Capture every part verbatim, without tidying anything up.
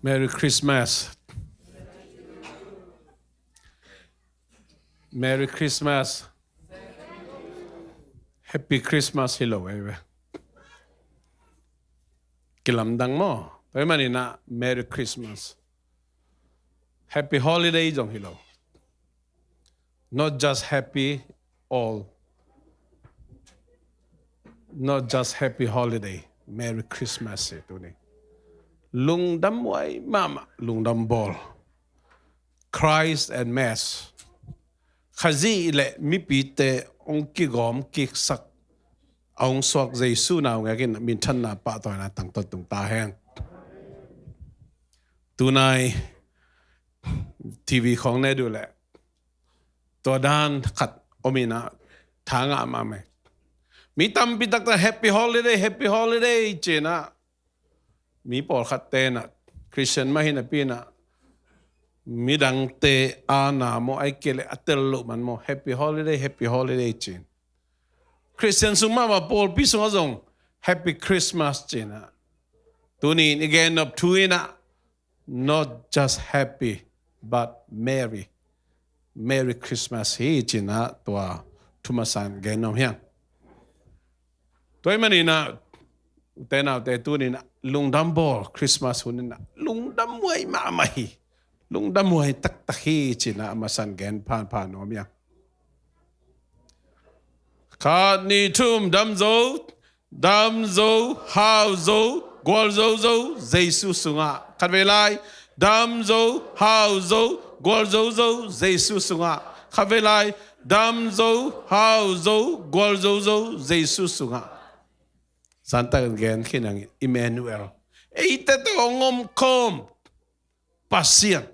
Merry Christmas. Merry Christmas. Happy Christmas hi lo ei ve. Kilamdang maw. Tua ahih manin ah Merry Christmas. Happy Holiday zong hi lo. Not just happy all. Not just happy holiday. Merry Christmas hi tuni. Lungdam huai mahmah, lungdam bawl. Christ and Mass. Khazih le mipite hong kigawm kiksak, a hong suak Jesu nau ngakin minthanna pahtawina tangtawn tung ta hen. Tunai T V khawng ne duh leh tua dan khat om in ah tha ngah mahmah. Mi tampi takte happy holiday, happy holiday ci-in ah, mi pawlkhat ten ah, Christian mah hi napi in ah, midangte a na maw, ahih kei leh a tel loh man maw, happy holiday, happy holiday ci-in. Christian sung mahmah pawlpi sungah zong happy Christmas ci-in ah, tuni in i gen nop thu in ah, not just happy, but merry. Merry Christmas hi ci-in ah tua thu masa in gen nuam hi hang. Tua ahih manin ah, ute naute, tuni in ah lungdam bawl, Christmas hun in ah lungdam huai mahmah hi. Lungdam huai taktak hi ci-in ah a masa in gen phanphan nuam hi hang. Khat, nih, thum, dam zo, dam zo, hau zo, gualzo zo, Jesu sungah. Khatvei lai, dam zo, hau zo, gualzo zo, Jesu sungah. Khatvei lai, dam zo, hau zo, gualzo zo, Jesu sungah. Zan tak in gen khin hang, Emmanuel. Eite tawh hong omkhawm Pasian.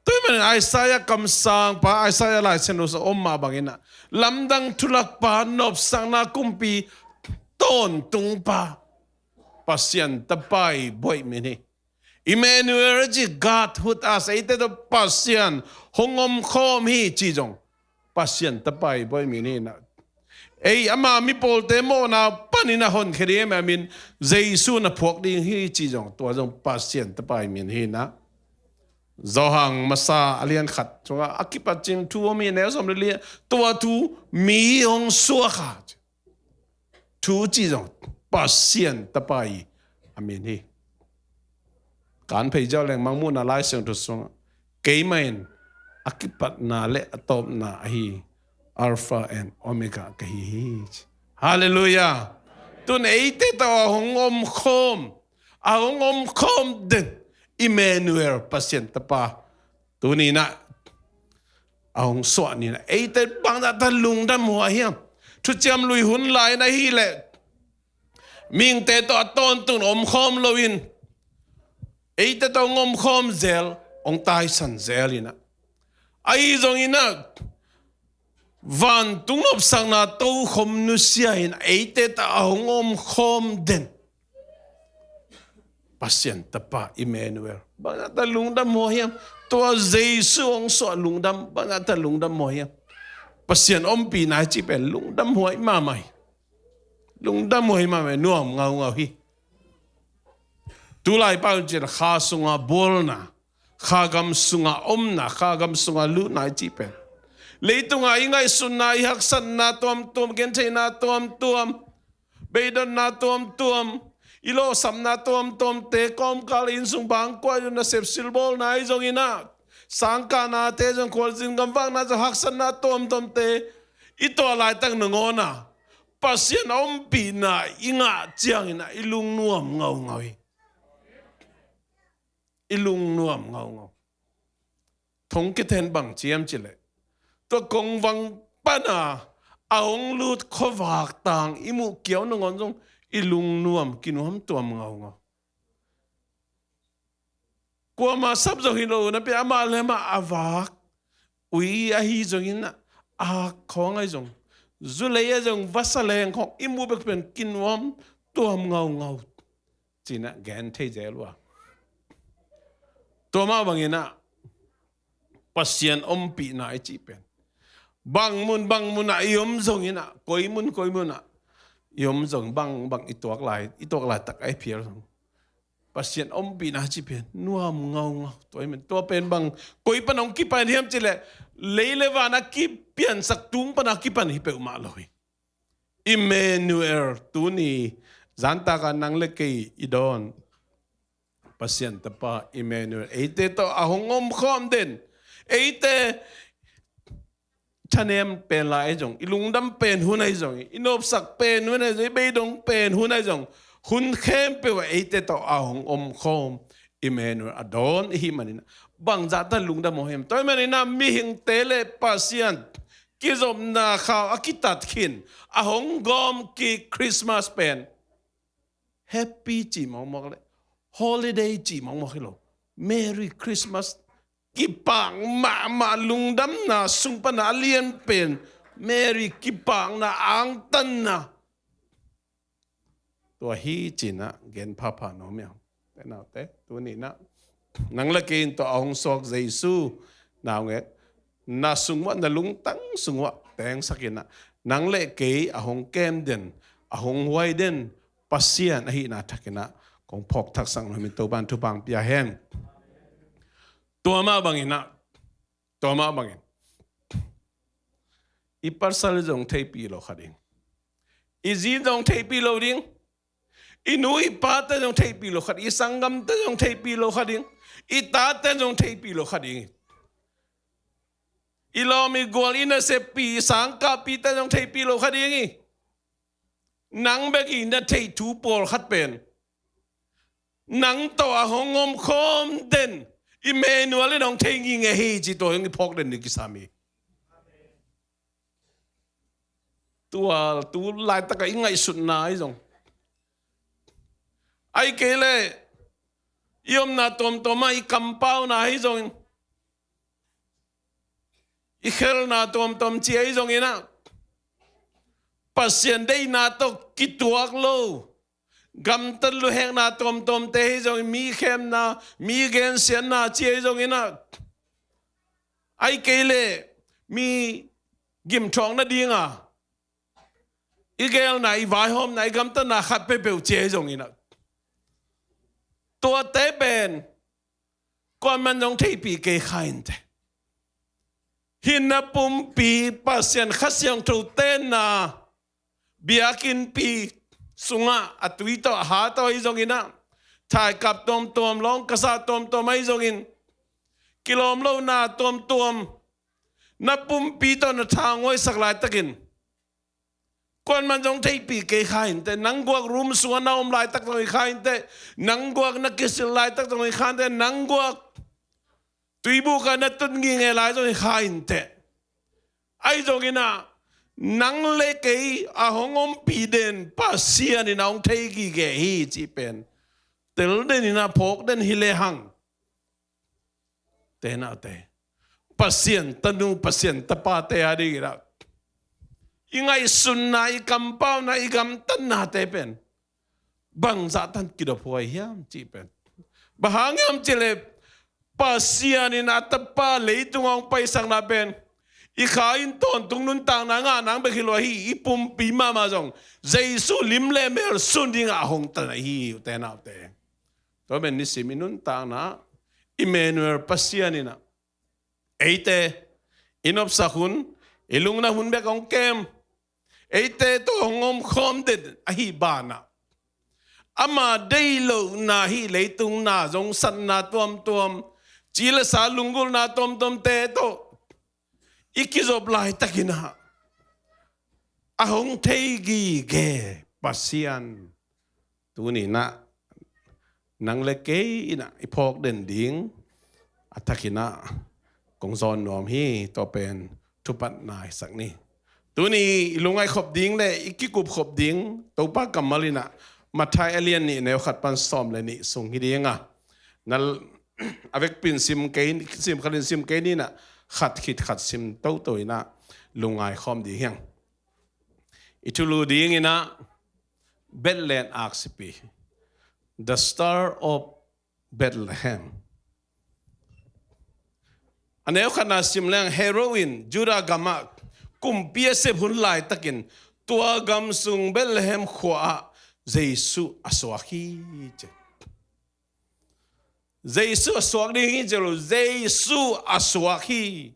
Tua ahih manin Isaiah kamsangpa, Isaiah Lai Siangtho sung om mah bangin ah, lamdang thulakpa, nopsakna kumpi, tawntungpa, Pasian Tapa i buaih min hi. Emmanuel ci, God with us, eite tawh Pasian hong omkhawm hi ci zong Pasian Tapa i buaih min hi in ah. Ei, ama mipawlte mawhna panin a honkhia ding ahih manin Jesu na phuak ding hi ci zong, tua zong Pasian Tapa i min hi in ah. Johan masa a lian khat sungah a kipat cing thu om hi, neu sawm le li, tua thu mi hong suak a, thu ci zong Pasian Tapa i a min hi. Kan phei ziau leng Mangmuhna Lai Siangtho sungah, keimah in a kipatna le a tawpna ahi, Alpha and Omega ka hi hi. Halleluiah. Tun eite tawh a hong omkhawm, a hong omkhawm den Emmanuel, Pasian Tapa, tuni in ah a hong suah ni in ah, eite bangzah ta lungdam huai hiam? Thuciam Lui hun lai in ahih leh mihingte tawh a tawntung omkhawm loin, eite tawh hong omkhawm zel, hong taisan zel in ah, ahi zongin ah vantung nopsakna tokhom nusia in eite tawh a hong omkhawm den Pasian Tapa Emmanuel. Bangzah ta lungdam huai hiam? Tua Jesu hong suah lungdam, bangzah ta lungdam huai hiam? Pasian ompihna i cih pen lungdam huai mahmah hi. Lungdam huai mahmah, nuam ngaungau hi. Tulai pau in cih leh kha sunga bualna, kha gam sunga omna, kha gam sunga lutna i cih pen, leitunga i ngaihsutna, i haksatna tuamtuam, gentheihna tuamtuam, beidonna tuamtuam, i lawhsapna tuamtuamte kawmkal, inn sung bangkua, i nasep silbawlna ahi zongin ah, sangkahnate zong, khualzin gamvakna zong, haksatna tuamtuamte i tuah laitak nangawn ah Pasian a ompihna i ngah ciangin ah i lungnuam ngaungau hi. I lungnuam ngaungau. Thong kithei in bang ci hiam cih leh, tua kongvang pana a hong lut khuavak tang i muh kiau nangawn zong i lungnuam, kinuam tuam ngaungau. Kuama sap zong hi lo napi, amah le amah a vak ui ahi zongin ah, a khawng ahi zong, zulei ahi zong, vasa leng khawng i muh bek pen kinuam tuam ngaungau. Ci-in ah gen thei zel uh a. Tua mah bangin ah Pasian ompihna i cih pen, bang mun bang mun ah i om zongin ah, koi mun koi mun ah i om zong, bang bang i tuak lai, i tuak laitak a i phial zong, Pasian ompihna ci pen nuam ngaungau. Tua hi men, tua pen bang koi pan hong kipan hiam cih leh, lei le van a kipiansak tung pan a kipan hi peuhmah lo hi. Immanuel, tuni zantaka nang le kei i dawn Pasian Tapa Immanuel, eite tawh a hong omkhawm den, eite thanem pen lai ahi zong, i lungdam pen hun ahi zong, i nopsak pen hun ahi zong, i beidong pen hun ahi zong, hun khempeuh ah eite tawh a hong omkhawm Immanuel a dawn i hih manin, bangzah tan lungdam om hiam? Tua ahih manin ah mihingte le Pasian kizopna khau a kitat khin a hong gawm kik Christmas pen Happy ci mawkmawk le holiday ci mawkmawk hi lo. Merry Christmas. Kipak mahmah, lungdamna sung pana a lian pen Merry, kipakna, angtanna. Tua hi cinah gen phapha nuam hi hang. Te naute, tuninah nang le kei in tawh a hong suak Jesu na hong et, na sung uah, na lungtang sung uah tengsakinah, nang le kei a hong kem den, a hong huai den Pasian ahihna thakinah kong phawk thaksak nuam hi. Topan thupha pia hen. Tua mah banginah, tua mah bangin i pasal zong theihpih lo kha ding. I zi zong theihpih lo ding. I nu i pate zong theihpih lo kha ding. I sanggamte zong theihpih lo kha ding. I tate zong theihpih lo kha ding. I lawm i gual, i naseppi, i sangkahpite zong theihpih lo kha ding hi. Nang bek i na theih thu pawlkhat pen nang tawh a hong omkhawm den Immanuel in hong thei ngingei hi ci, tua hong i phawk den ni kisam hi. Tua tu laitakah i ngaihsutna ahi zong, ahih kei leh i omna tuamtuam ah i kampauna ahi zongin, i khelna tuamtuam ci ahi zonginah, Pasian deihna tawh kituak lo gamtat luhekna tuamtuamte ahi zongin, mi khemna, mi gensiatna ci ahi zonginah, ahih kei leh mi gimthawk nadinga i geelna, i vaihawmna, i gamtatna khat peuhpeuh ci ahi zonginah, tuate pen kuaman zong theihpih kei kha inteh. Hih na pumpi Pasian Kha Siangtho tenna biakinnpi sungah a tui tawh a ha tawh ahi zonginah, thaikap tuamtuam, lawng kasa tuamtuam ahi zongin, kilawm lohna tuamtuam na pumpi tawh na tha hong huaisak laitakin, kuaman zong theihpih kei kha inteh. Nang guak room sungah na om laitak zong hi kha inteh. Nang guak na kisil laitak zong hi kha inteh. Nang guak tuibukah na tut ngingei lai zong hi kha inteh. Ahi zonginah, nang le kei a hong ompih den Pasian in a hong thei gige hi cih pen tel deninah phawk den hi lehang, te naute, Pasian tanu, Pasian tapate a dinginah i ngaihsutna, i kampauna, i gamtatnate pen bangzah tan kidophuai hiam cih pen, bang hang hiam cih leh Pasian in a Tapa leitung a hong paisakna pen i kha in tawntung nuntakna ngah nang bek hi lo hi. I pumpi mahmah zong Jesu lim le mel sun dingah a hong tan ahi hi, ute naute. Tua pen nisim i nuntakna Immanuel Pasian inah eite i nopsak hun, i lungna hun bek hong kem, eite tawh hong omkhawm den ahih banah, ama deih lohna hih leitung na zong satna tuamtuam, ci le sa lunggulhna tuamtuamte tawh i kizop laitakinah a hong thei gige Pasian tuninah nang le kei inah i phawk den ding a thakinah kong zawn nuam hi. Tua pen thupatna hisak ni. Tuni i lungngaih khop ding le i kikup khop ding Topa kammal inah Matthai a lian nih, neu khat pan sawm le nih sung hi dinga, na a vekpin sim kei, sim khatin sim kei ninah, khat khit khat sim toto inah lungngai khawm ding hiang. I thulu dinginah Bethlehem aksipi, the Star of Bethlehem. A neu khatna sim leng, Herod in Judah gamah kumpi a sep hun laitakin tua gam sung Bethlehem khua-ah Jesu a suak hi ci. Jesu a suak ding hi ci lo, Jesu a suak hi.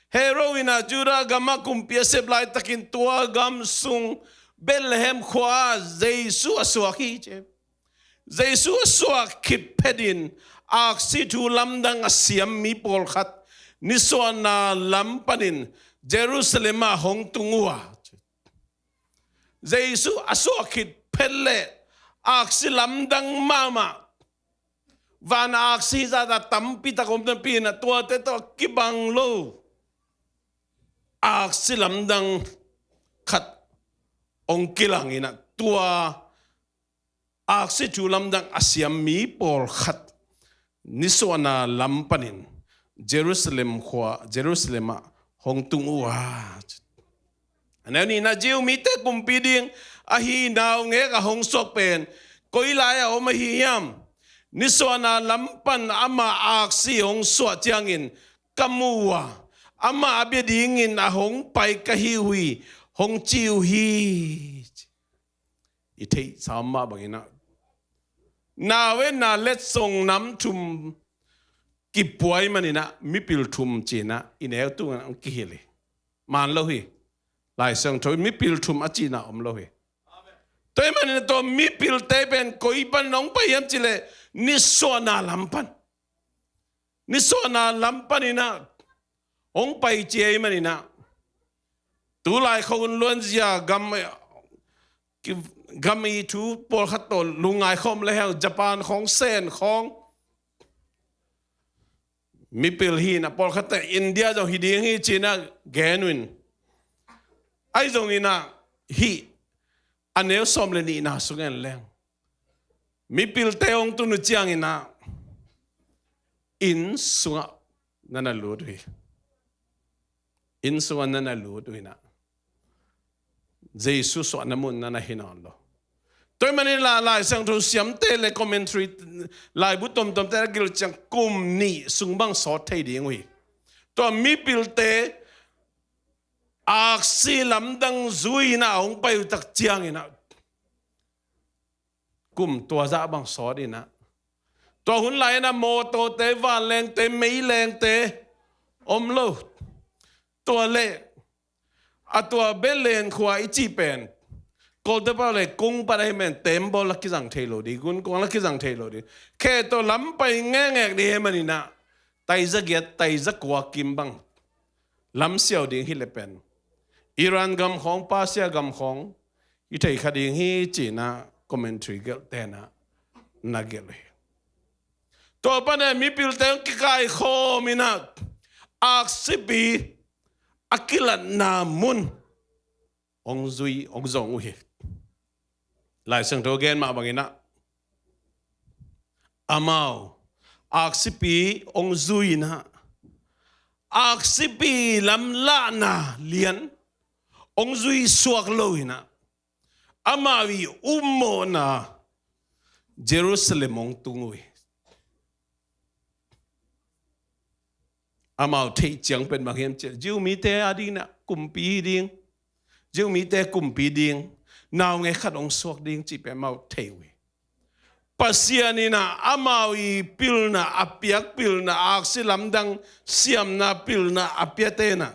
Herod in ah Judah gamah kumpi a sep laitakin tua gam sung Bethlehem khua-ah Jesu a suak hi ci. Jesu a suak khit phetin aksi thu lamdang a siam mi pawlkhat nisuahna lam panin Jerusalem ah hong tung uh a. Jesu a suak khit phet leh aksi lamdang mahmah, van aksi zahzah tampi tak om napi-in ah tuate tawh kibang lo aksi lamdang khat hong kilang in ah tua aksi thu lamdang a siam mi pawlkhat nisuahna lam panin Jerusalem khua, Jerusalem ah hong tung uh a. A neu nihna, Jew mite kumpi ding ahi naungek a hong suak pen koi lai-ah om ahi hiam? Nisuahna lam pan ama aksi hong suah ciangin ka mu uh a, amah a bia dingin a hong pai ka hi uh hi, hong ci uh hi. I theihsa mah bangin ah, nau-etna letsong nam thum kipuai manin ah mipil thum ci-in ah i neu tungah hong kihilh hi. Man lo hi. Lai Siangtho in mipil thum a cihna om lo hi. Tua ahih manin ah tua mipilte pen koi pan hong pai hiam cih leh nisuahna lam pan. Nisuahna lam panin ah hong pai ci ahih manin ah, tulai khawng un luanzia gam, gam i thu pawlkhat tawh lungngai khawm le hang, Japan khawng, Sen khawng, mipil hi-in ah pawlkhatte India zong hi ding hi ci-in ah gen uh in, ahi zongin ah hih a neu sawm le nihna sung en leng mipilte hong tun uh ciangin ah inn sungah na na lut uh hi. Inn sungah na na lut uh in ah Jesu suahna mun na na hi nawn lo. Tua ahih manin ah Lai Siangtho siamte le commentary laibu tomtomte a gelh ciang kum nih sung bang sawt thei ding uh hi. Tua mipilte aksi lamdang zui-in ah hong pai uh tak ciangin ah kum tua zah bang sawt in ah, tua hun lai-in ah mawtawte, vanlengte, meilengte om lo. Tua leh a tua Bethlehem khua i cih pen Kawlte pau le kung pan ahih manin tembaw la kizang thei lo ding, gunkuang la kizang thei lo ding, khe tawh lam pai ngekngek ding ahih manin ah taiza giat, taiza kua kim bang lam siau ding hi leh pen Iran gam khawng, Persia gam khawng hi thei kha ding hi ci-in ah commentary gelhte na na gelh uh hi. Tua pan ah mipilte hong kikaikhawm in ah aksipi a kilatna mun hong zui, hong zong uh hi. Lai Siangtho gen mah bangin ah amau aksipi hong zui in ah, aksipi lamlahna lian hong zui suak lo in ah, amau i upmawhna Jerusalem hong tung uh hi. Amau theih ciang pen bang hiam cih leh Jew mite a dingin ah kumpi ding, Jew mite kumpi ding naungek khat hong suak ding cih pen amau thei uh hi. Pasian in ah amau i pilna a piak, pilna aksi lamdang siamna pilna a piate in ah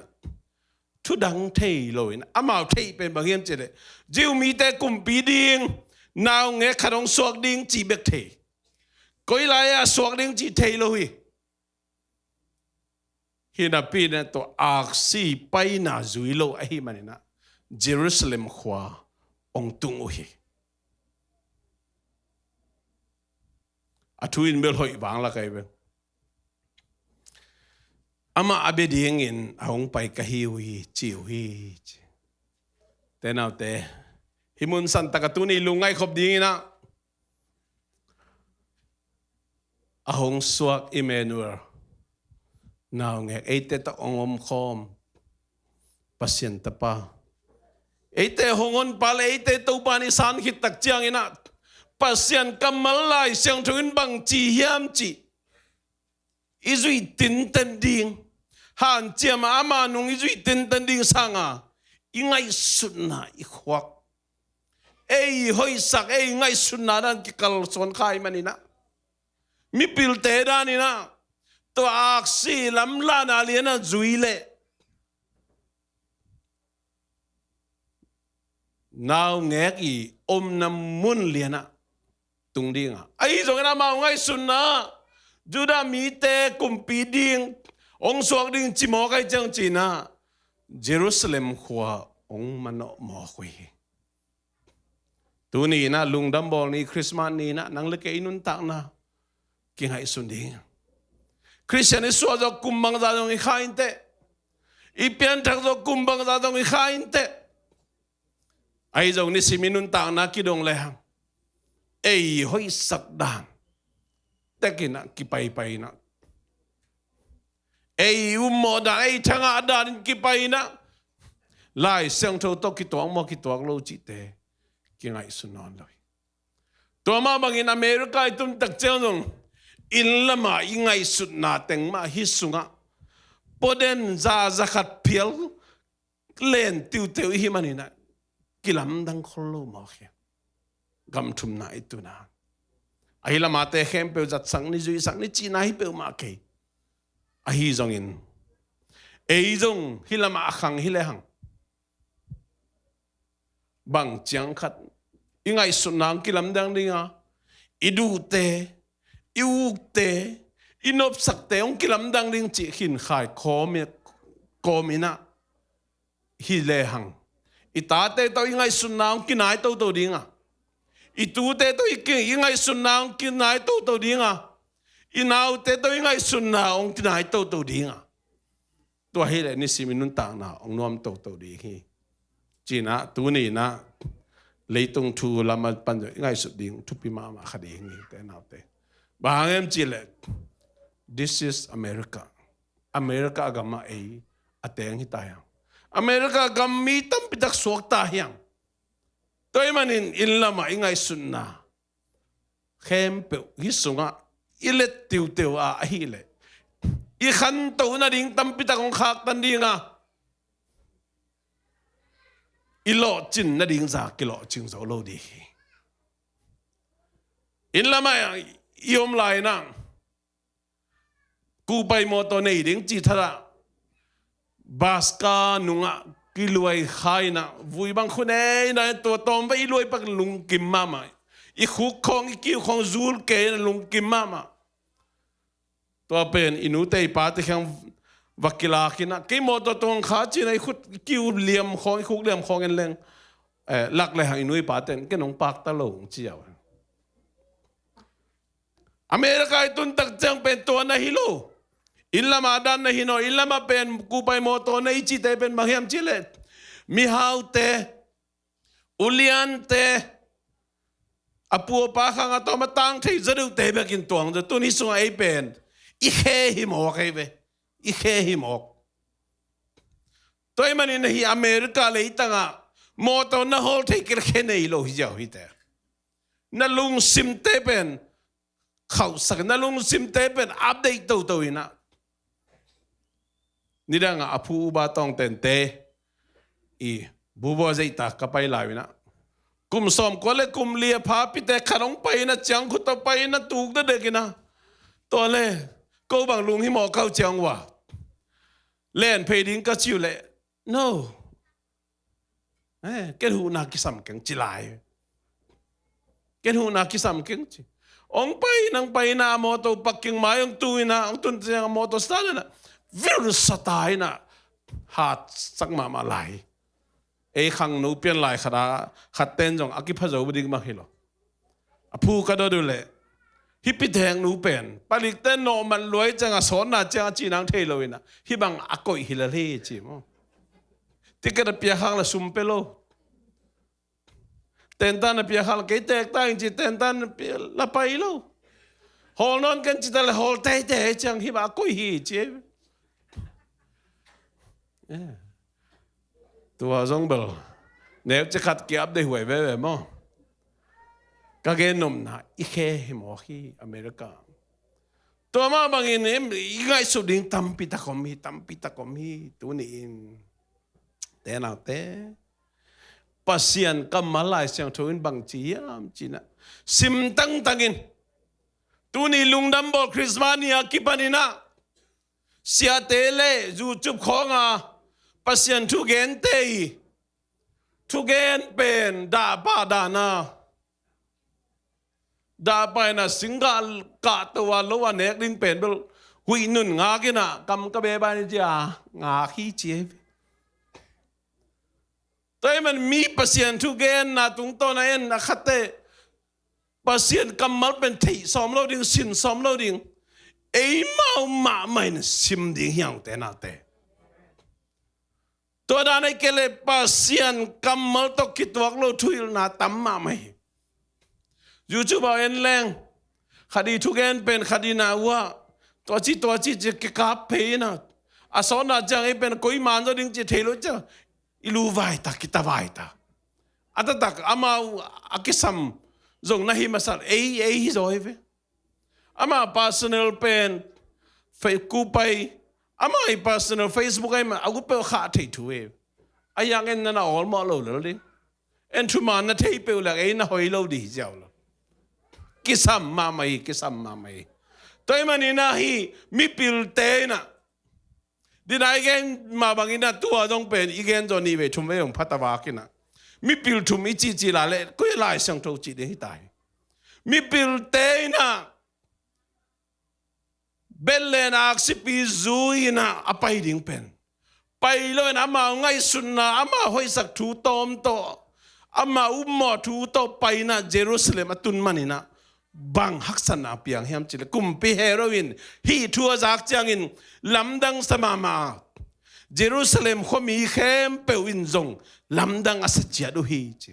thudang thei lo in amau theih pen bang hiam cih leh Jew mite kumpi ding naungek khat hong suak ding cih bek thei. Koi lai-ah suak ding cih thei lo hi. Hi napi-in ah tua aksi paina zui lo ahih manin ah Jerusalem khua hong tung uh hi. A thu in bel hoih vang lak ahi ve. Amah a bia dingin a hong pai ka hi uh hi, ci uh hi ci. Te naute, hih mun santak ah tuni lungngaih khop dingin ah a hong suak Emmanuel, naungek eite tawh hong omkhawm Pasian Tapa, eite hong honpa le eite Topa in i san khit tak ciangin ah Pasian kammal Lai Siangtho in bang ci hiam cih i zuih tinten ding, hanciam a ama nung i zuih tinten ding sangin i ngaihsutna i khuak, ei hoihsak, ei ngaihsutna dan kikalsuan kha ahih manin ah Mipilte danin ah tua aksi lamlahna lian ah zui leh naungek i omna mun lian ah tung ding a, ahi zongin amau ngaihsutna Judah mite kumpi ding hong suak ding cimawk ahi ciang ci-in ah Jerusalem khua hong manawh mawk uh hi. Tuni in ah lungdam bawl ni, Christmas ni in ah nang le kei i nuntakna kingaihsun ding. Khristian i suah zawh kum bangzah zong hi kha inteh. I pianthak zawh kum bangzah zong hi kha inteh. Ahi zong nisim i nuntakna kidong lehang ei hoihsak dan tekin ah kipaipai in ah, ei ummawh dan, ei thangah danin kipai in ah Lai Siangtho tawh kituak maw kituak lo cihte kingaihsun nawn lo hi. Tua mah bangin America i tun tak ciang zong inn lamah i ngaihsutna teng mah hih sungah puaden za, za khat phial len tiuteu i hih manin ah kilamdang khol lo mawk hi. Gam thumna i tun a, ahi lamate khempeuh zatsak ni, zuisak ni cihna hi peuhmah kei. Ahi zongin ei zong hih lamah a khang hi lehang bang ciang khat i ngaihsutna hong kilamdang ding a, i duhte, i ukte, i nopsakte hong kilamdang ding cih khinkhai kawm in ah hi lehang i tate tawh i ngaihsutna hong kinai toto ding a, i tute tawh i ki-, i ngaihsutna hong kinai toto ding a, i naute tawh i ngaihsutna hong kinai toto ding a, tua hi leh nisim i nuntakna hong nuam toto ding hi. Ci-in ah tuni in ah leitung thu lam a pan zong i ngaihsut ding thupi mahmah kha ding hi te naute. Bang hang hiam cih leh this is America. America gamah ei a teng hi ta hiang. America gam mi tampi tak suak ta hiang. Tua ahih manin inn lamah i ngaihsutna khempeuh hih sungah i let tiuteu a, ahih leh i khantoh nading tampi tak hong khaktan ding a, i lawhcin nading zah kilawhcing zo lo ding hi. Inn lamah i om lai in ah kuhpai mawtaw nei ding cih thadah bus ka nungah kiluai kha in ah vui bang khunei in ah tua tawmvei i luai pak lungkim mahmah. I khuk khawng i kiu khawng zul kei in ah lungkim mahmah. Tua pen i nute i pate kiang va kilak in ah kei mawtaw tawh kha ci-in ah i khut i kiu liam khawng i khuk liam khawng en leng, eh, lak lehang i nu i pate in ken hong pakta lo hong ci a. America i tun tak ciang pen tua na hi lo. Inn lamah dan na hi nawn, inn lamah pen kuhpai mawtaw na hi cihte pen bang hiam cih leh mihaute, uliante, a pu a pa khang a tawm a tang thei zaw deuhte bekin tuang zaw. Tun hih sungah ei pen i khe hi mawk ei ve. I khe hi mawk. Tua ahih manin hih America leitangah mawtaw na hawl thei kei leh khe nei lo hi ziau hi te. Na lungsimte pen khauhsak, na lungsimte pen update toto in ah. Nidangah a phu uba tawngtente i bubaw zeihtak ka pai lai in ah kum sawmkua le kum li a pha pite khat hong pai in ah ciangkhut tawh pai in ah tuk dadek in ah, tua le ko bang lunghimawh kau ciang uh a len phei ding ka ci uh leh no. Eh, ken huhna kisam keng ci lai. Ken huhna kisam keng ci. Hong pai in, hong pai in ah, a mawtaw parking mai hong tu in ah, hong tun ciang a mawtaw start in ah, viu sa ta in ah, hatsak mahmah lai. Ei khangno pian lai khat a, khat ten zong a kipha zo ding mah hi lo. A phu ka dot uh leh hih pithengnu pen palikte nawhman luai ciang a sawtna ciang a cih nang thei lo in ah, hih bang a koih hi lel hi ci maw. Ticket a pia khak leh sum pia lo. Tentan a pia khak leh kei tek ta ing ci, tentan a pia la pai lo. Hawl nawn ken ci ta leh hawl teitei ciang hih bang a koih hi ci. Eh. Tua zong bel neu ci khat ki-update huai veve maw. Ka gen nopna i khe hi mawk hi America. Tua mah bangin i ngaihsut ding tampi tak om hi, tampi tak om hi. Tuni in te naute, Pasian kammal Lai Siangtho in bang ci hiam cih leh, sim tangtang in Tuni lungdam bawl Christmas ni a kipanin ah siate le YouTube khawng a Pasian thugente i thugen pen dahpah dan a, dahpah in ah singgah kahto a lo a nek ding pen bel huih nun ngakin ah kam ka be bai ni cia ngak hi ci hi. Tua ahih man mi Pasian thugenna tungtawn a en a khatte Pasian kammal pen theih sawm lo ding, sin sawm lo ding, eimau mahmah in sim ding hi hang te nate. Tua dan ahih kei leh Pasian kammal tawh kituak lo thuhilhna tam mahmah hi. YouTube ah en leng khat i thugen pen khat i na uh ah tua ci tua ci ci kikap phei in ah a sawtna ciang ei pen koi man zaw ding ci thei lo ciang i lu vai ta, kita vai ta. A taktak amau a kisam zong na hi masa, ei ei hi zaw hi ve. Ama personal pen Facebook pai, ama i personal Facebook ai ma a ut peuh khah thei thu e. A yang en nana awlmawh lo lel ding. En thuman na thei peuh lak ei na hoi lo dih ziau lo. Kisam mahmah hi, kisam mahmah hi. Tua ahih manin ah hi mipilte in ah dina i gen mah bangin ah tua zong pen i gen zaw nih vei thum vei hong phat a vakin ah mipil thum i cihcih la leh koi Lai Siangtho cih ding hi ta hi. Mipilte in ah Bethlehem aksipi zui in ah a pai ding pen pai lo in amau ngaihsutna, amau hoihsak thu tawm tawh, amau upmawh thu tawh pai in ah Jerusalem a tun manin ah bang haksatna piang hiam cih leh kumpi Herod in hih thu a zak ciangin lamdang sa mahmah, Jerusalem khuami khempeuh in zong lamdang a sa ciat uh hi ci.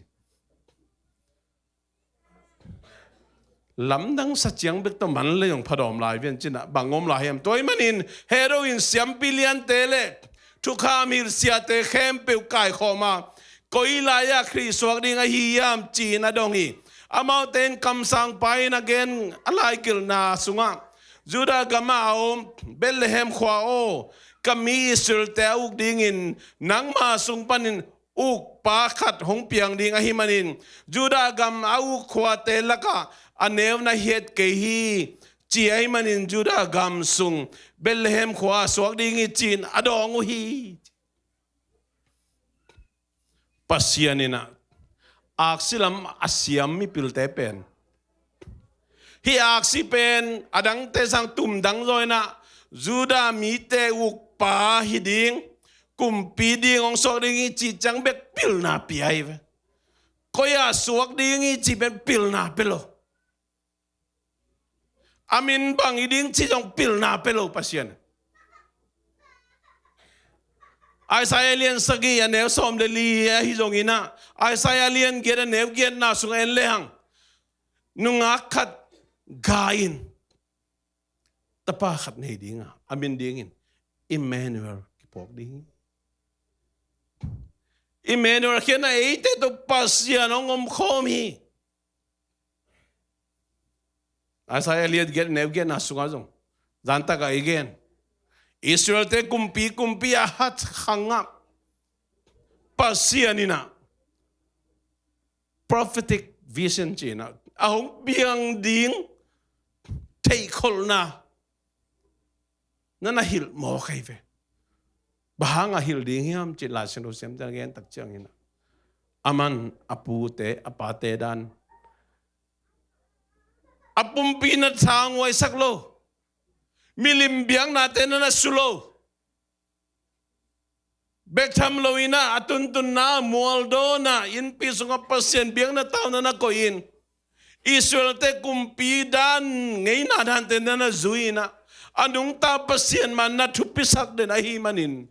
Lamdang sa ciang bek tawh man lei zong phadawm lai vian cin ah bang om lai hiam? Tua ahih manin Herod in siampi liante le thukham hilh siate khempeuh kaikhawm a koi lai-ah Khrih suak ding ahi hiam ci-in a dong hi. Amaute in kamsangpa in a gen a laikilhna sungah Judah gamah a om Bethlehem khua aw, ka mi Israelte a uk dingin nangma sung panin ukpa khat hong piang ding ahi manin Judah gam a uk khuate lakah a neu na hiat kei hi. Ci ahi manin Judah gam sung Bethlehem khua suak ding hi ci-in a dawng uh hi. Pasian in ah aksi lam a siam mipilte pen hih aksi pen a dangte sang tumdang zaw in ah Judah mite ukpa hi ding, kumpi ding hong suak ding hi cih ciang bek pilna pia hi ve. Koi-ah suak ding hi cih pen pilna pia lo. A min bang hi ding cih zong pilna pia lo Pasian. Isaiah lian sagih a neu sawm le li ahi zongin ah Isaiah lian giat a neu giatna sungah en lehang nungak khat ga in tapa khat nei ding a, a min dingin Emmanuel kiphawk ding hi. Emmanuel khiatna eite tawh Pasian hong omkhawm hi. Isaiah lian giat neu giatna sungah zong zantakah i gen Israelte kumpi, kumpi a hat khangah Pasian in ah prophetic vision ci-in ah a hong piang ding theihkholhna na na hilh mawk ahi ve. Bang hang a hilh ding hiam cih Lai Siangtho siamte na gen tak ciangin ah aman a pute a pate dan a pumpi na thanghuaisak lo, milim biaknate na na su lo, bek tham lo in ah a tuntunna mualdawnna innpi sungah Pasian biakna tau na na koih in Israelte kumpi dan ngeina dante na na zui in ah a nungta Pasian man na thupisak den ahi manin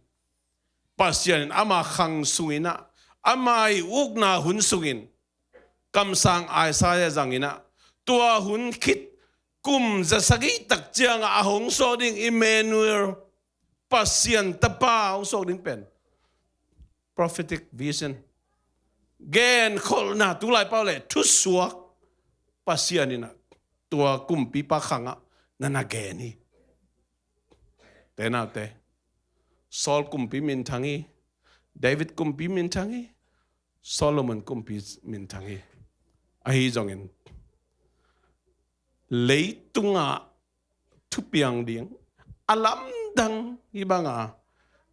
Pasian in ama khang sungin ah ama i ukna hun sungin kamsang Isaiah zangin ah tua hun khit kum za sagih tak ciangah a hong suak ding Emmanuel, Pasian tapa hong suak ding pen prophetic vision, genkholhna, tulai pau le thusuak Pasian in ah tua kumpipa khangah na na gen hi. Te naute, Saul kumpi minthang hi, David kumpi minthang hi, Solomon kumpi minthang hi. Ahi zongin leitungah thupiang ding, a lamdang hi banga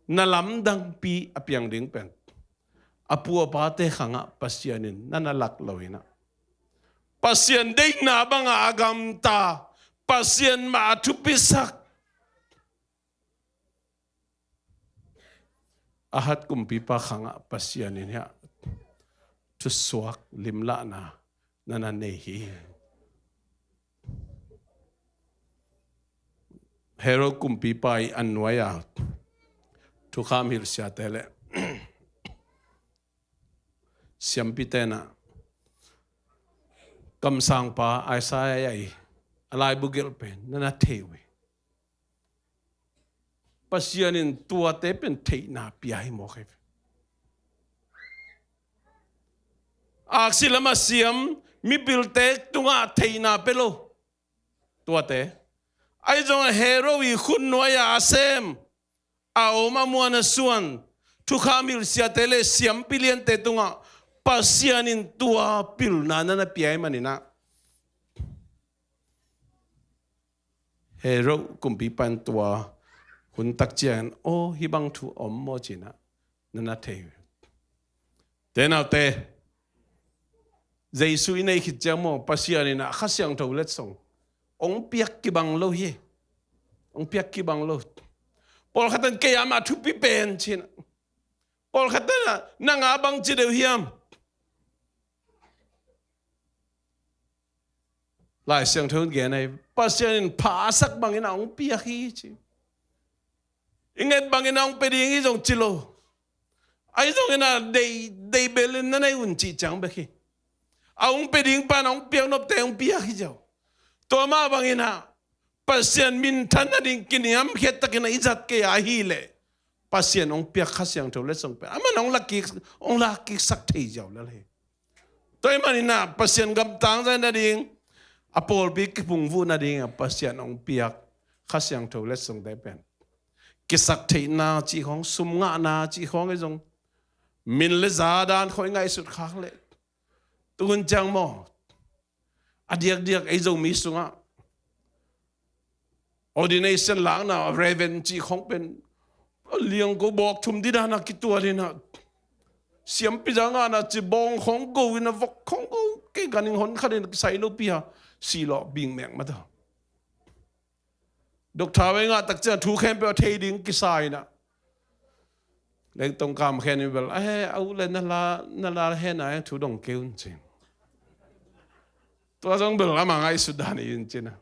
na lamdangpi a piang ding pen a pu a pate khangah Pasian in na na lak lo inah, Pasian deihna bangah a gamta, Pasian mah a thupisak Ahaz kumpipa khangah Pasian in hiah thusuak limlahna na na nei hi. Herod kumpipa i an nuai-a thukham hilh siate le siampite na kamsangpa Isaiah i a laibu gelh pen na na thei uh hi. Pasian in tuate pen theihna pia hi mawk hi. Aksi lam a siam mipilte tungah theihna pia lo. Tuate ahi zongah Herod i khut nuai-a a sem a om a muan a suan thukham hilh siate le siampi liante tungah Pasian in tua pilna na na pia hi maninah Herod kumpipa in tua hun tak ciangin aw hih bang thu om maw cinah na na thei uh. Te naute, Jesu i nei khit ciang maw Pasian inah Kha Siangtho letsong ong piak kibang lo hi. Ong piak kibang lo. Pawlkhat in kei amah thupi pen cinah, pawlkhat in ah nang a bang ci deuh hiam? Lai Siangtho in gen ahi, Pasian in pha a sak bangin a hong piak hi ci. I nget bangin a hong pia ding hi zong ci lo. Ahi zongin a dei, dei belin na nei un cih ciang bek hi. A hong pia ding pan a hong piak nopte hong piak hi ziau. Tua mah bangin ah Pasian minthan nading kiniamkhiat takin a i zat kei a ahileh Pasian hong piak Kha Siangtho letsong pen aman hong lakik, hong lakiksak thei ziau lel hi. Tua ahih maninah Pasian gamtang zai nading a pawlpi kiphungvuh nading a Pasian hong piak Kha Siangtho letsongte pen kisaktheihna cih khawng, sum ngahna cih khawng ei zong min le za dan khawng i ngaihsut khak leh tuhun ciang maw a diakdiak ei Zomi sungah ordination lakna Reverend cih khawng pen a liang ko bawk thum didana kituat inah siampi za ngahna ci bawng khawng go inah vok khawng go kei ganing hon khatin kisai lopi a sihlawh bing mek mata. Doctor vei ngah tak ciang thu khempeuh a thei ding kisa inah lengtong kam khen in bel a he a u le na la na la hena thu dong kei un cin. Tua zong bel ama ngaihsut dan in cinah.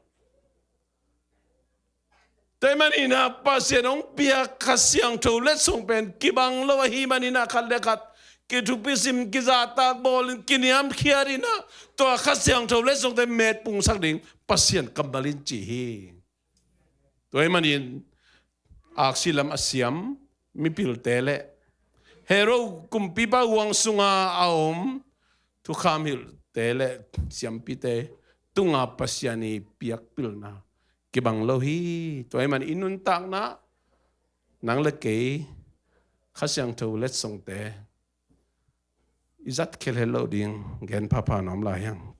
Tua ahih maninah Pasian hong piak Kha Siangtho letsong pen kibang lo ahih maninah khat le khat kithupisim kizahtak bawlin kiniamkhiat inah tua Kha Siangtho letsongte metpungsak ding Pasian kammal in ci hi. Tua ahih manin aksi lam a siam mipilte le Herod kumpipa huang sunga a om thukham hilhte le siampite tunga Pasian i piak pilna kibang lo hi. Tua ahih man i nuntakna nang le kei Kha Siangtho letsongte i zat khelhel loh ding gen phapha nuam lai hiang.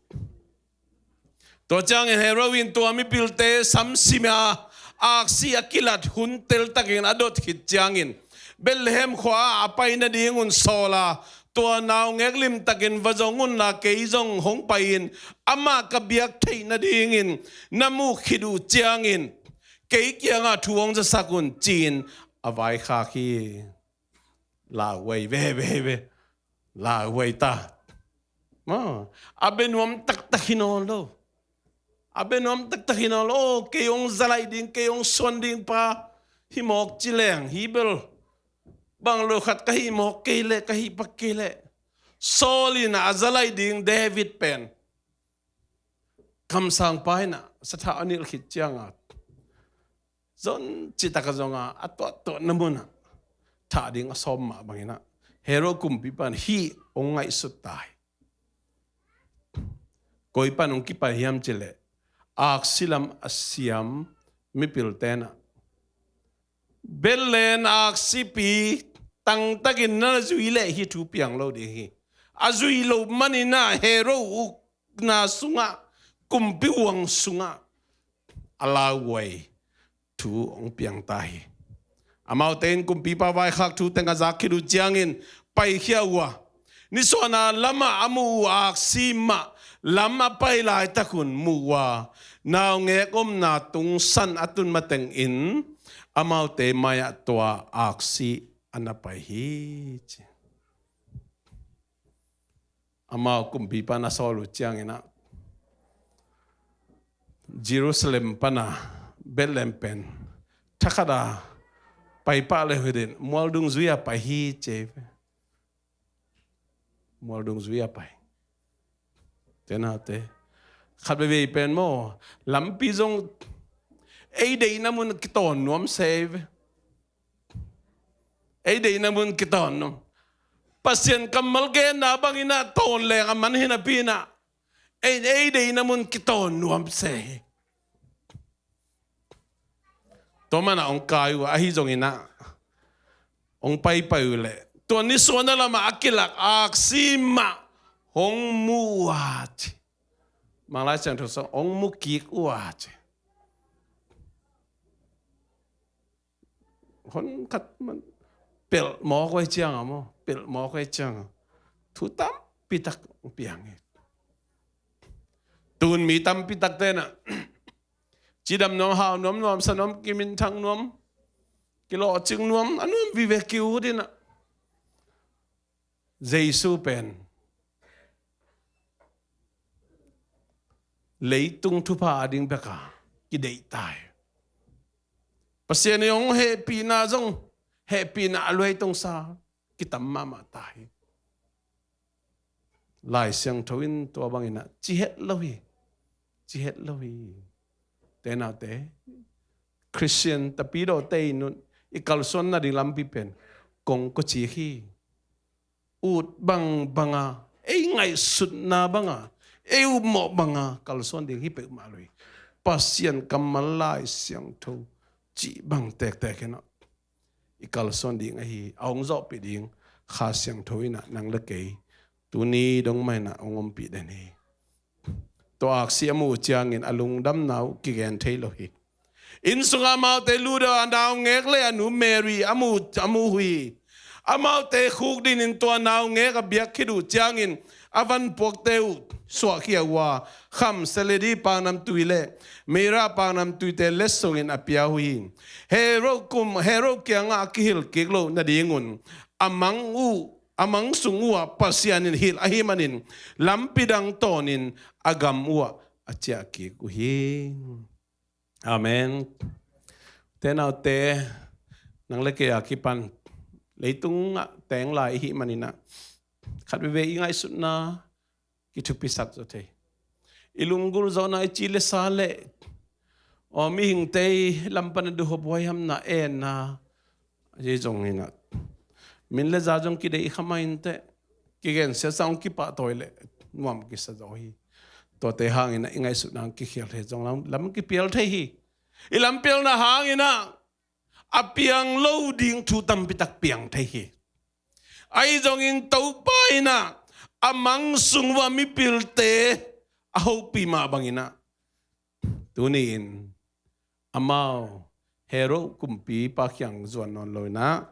Tua ciangin Herod in tua mipilte samsim a aksi a kilat hun teltakin a dot khit ciangin Bethlehem khua-ah a pai nadingun sawl a tua naungek limtakin va zong unla kei zong hong pai-in amah ka biak theih nadingin na muh khit uh ciangin kei kiangah thu hong zasak un ci-in a vaikhak hi. Lauhuai veve ve. Lauhuai ta. Ma, a bia nuam taktak hi nawn lo. A bia nuam taktak hi nawn lo. Aw kei hong zalaih ding kei hong suan ding pa hi mawk ci leng hi bel bang lo khat ka hi mawk kei leh ka hi pak kei leh Saul in a zalaih ding David pen kamsangpa in a sathau a nilh khit cianga zon citak a zonga a tuahtuahna munah thah ding a sawm mah banginah Herod kumpipa in hih hong ngaihsut ta hi. Koi pan hong kipai hiam cileh aksi lam a siam mipil tenah Bethlehem aksipi tangtakin na zui leh hih thu piang lo ding hi. A zui loh maninah Herod ukna sungah kumpi uang sungah a lauhuai thu hong piang ta hi. Amaute in kumpipa vaikhak thu teng a zak khit uh ciangin paikhia uh a, nisuahna lamah a muh uh aksi mah lam a pai laitak hun muh uh a, naungek omna tungsan a tun matengin amaute mai-ah tua aksi a na pai hi, ci. Amau kumpipa na sawl uh cianginah Jerusalem pana Bethlehem pen thakhat a paipah le hudin mual dungzui a pai hi, ci ei ve. Mual dungzui a pai. Te naute, khat veivei pen maw, lampi zong ei deihna mun kitawn nuam se ei ve. Ei deihna mun kitawn nuam. Pasian kammal genna banginah tawn leng a man hi napi inah ei, ei deihna mun kitawn nuam se hi. Tua manah hong kai uh a, ahi zonginah hong paipai uh leh tua nisuahna lamah a kilak aksi mah hong mu uh a, ci. Manglai Siangtho sung hong mu kik uh a, ci. Hon khat man pelh mawk uh ei cianga maw, pelh mawk uh ei cianga thu tampitak hong piang hi. Tun mi tampitak tenah cidam nuam, hau nuam, nuamsa nuam, kiminthang nuam, kilawhcing nuam, a nuam vive kiu dinah Jesu pen leitung thupha a ding beka kideih ta hi. Pasian i hong hehpihna zong, hehpihna a luaitongsa kitam mahmah ta hi. Lai Siangtho in tua banginah ci het lo hi. Ci het lo hi. Te naute, Khristian tapidawte in i kalsuan nading lampi pen kong kawcik hi. Ut bangbanga, ei ngaihsutna banga, ei upmawh banga kalsuan ding hi peuhmah lo hi. Pasian kammal Lai Siangtho cih bang tektek inah i kalsuan ding ahi, a hong zawhpih ding Kha Siangtho inah nang le kei tuni dong mah inah hong ompih den hi. Tua aksi a muh uh ciangin a lungdamna uh kigen thei lo hi. Inn sungah amaute lut uh a, naungek le a nu Mary a mu, a muh uh hi. Amaute khukdin in tua naungek a biak khit uh ciangin a vanpuakte uh suahkhia uh a, kham, seledi paknamtui le myrrh paknamtuite letsongin a pia uh hi. Herod kum, Herod kiangah a kihilh kik loh nadingun a mang uh, a mang sung uhah Pasian in hilh ahih manin lampi dang tawnin a gam uhah a ciah kik uh hi. Amen. Te naute, nang le kei a kipan leitungah teng lai ihih maninah khat veivei i ngaihsutna kithupisak zaw thei. I lunggulh zawhna, i ci le sa le, aw, mihingte i lam pana duhop huaihamna, enna, ahi zonginah min le za zong kideih kha mah inteh, kigensiat sang hong kipahtawi leh nuam kisa zaw hi. Tuate hanginah i ngaihsutna hong kikhial thei zong lam, lam kipial thei hi. I lampialna hanginah a piang lo ding thu tampitak piang thei hi. Ahi zongin Topa inah a mang sung uh a mipilte a hopih mah banginah tuni-in amau Herod kumpipa kiang zuan nawn lo inah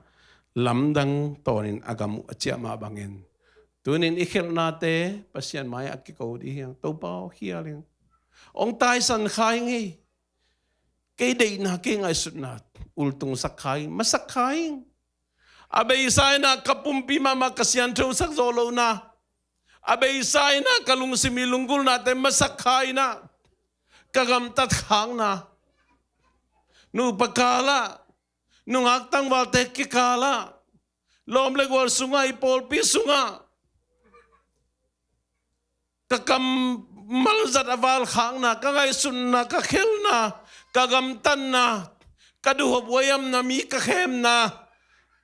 lamdang tawnin a gam uh a ciah mah bangin tuni-in i khialhnate Pasian mai-ah a kiko dih hiang. Topa aw, khial hiang. Hong taisan kha ing ei. Kei deihna, kei ngaihsutna ultungsak kha ing, masak kha ing. A beisa inah ka pumpi mahmah ka siangthosak zawh lohna, a beisa inah ka lungsim i lunggulhnate masak kha inah ka gamtat khakna, nupa kalah, nungak tangvalte kikalah, lawm le gual sungah, i pawlpi sungah ka kammal zat a valkhakna, ka ngaihsutna, ka khelhna, ka gamtatna, ka duhop huaihamna, mi ka khemna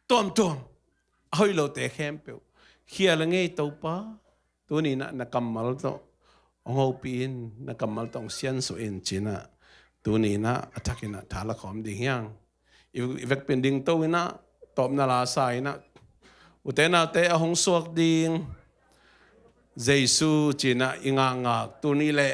tuamtuam, a hoih lote khempeuh khial ing ei Topa. Tuni inah na kammal tawh hong hopih in, na kammal tawh hong siansuah in, ci-inah tuni inah a thakinah tha la khawm ding hiang. I, i vekpi-in dingto inah, tawpna la sa inah, ute naute, a hong suak ding Jesu ci-inah i ngakngak tuni le